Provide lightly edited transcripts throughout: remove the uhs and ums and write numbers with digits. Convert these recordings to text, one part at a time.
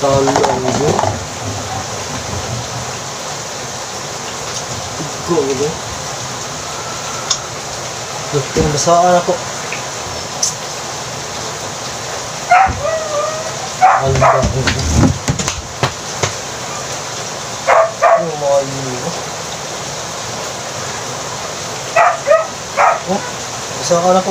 Talo. Igo ulo. Gusto basaan ako. Alda. Oh, basaan ako.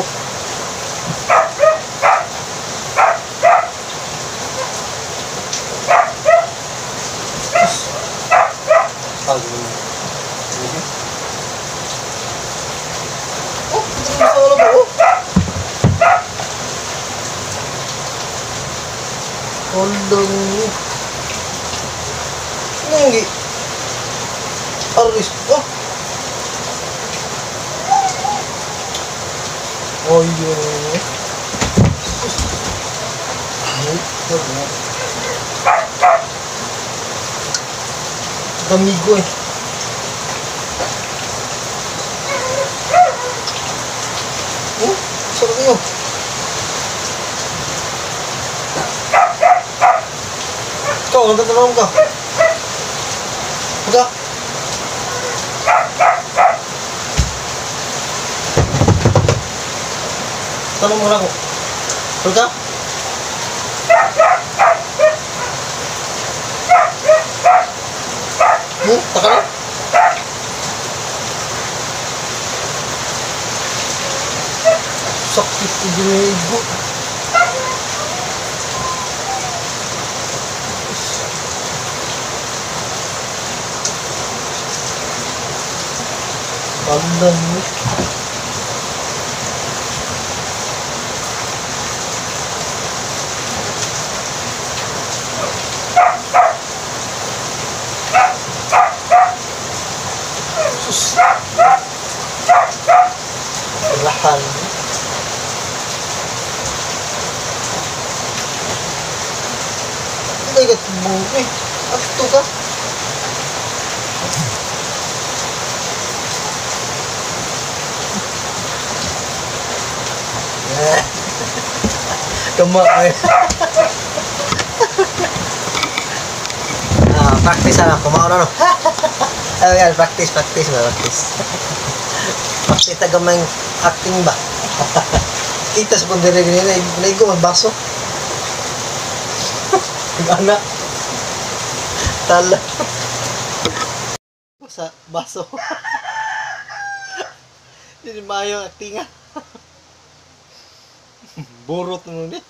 Oh, basaan ako. Alda. Nunggi. Aris. Oh. Ayun. Damigo eh. Oh, sarap yun. Ikaw, nagtatanong ka. Huwag ka. Tanong mo na ako. Huwag ka. Taka na. Sakit ko ginigo. Tanda mo. Sus. Rahan. Hindi ka tubong eh. Ato ka. Kama ay. Practice na kumao na no. Ayan, practice, practice ba, practice. Practice ta gamay acting ba. Kita sa pundere ganina, naigo ang baso. Ana. Tala. Sa baso. Hindi maayo acting ah. Burot nun eh.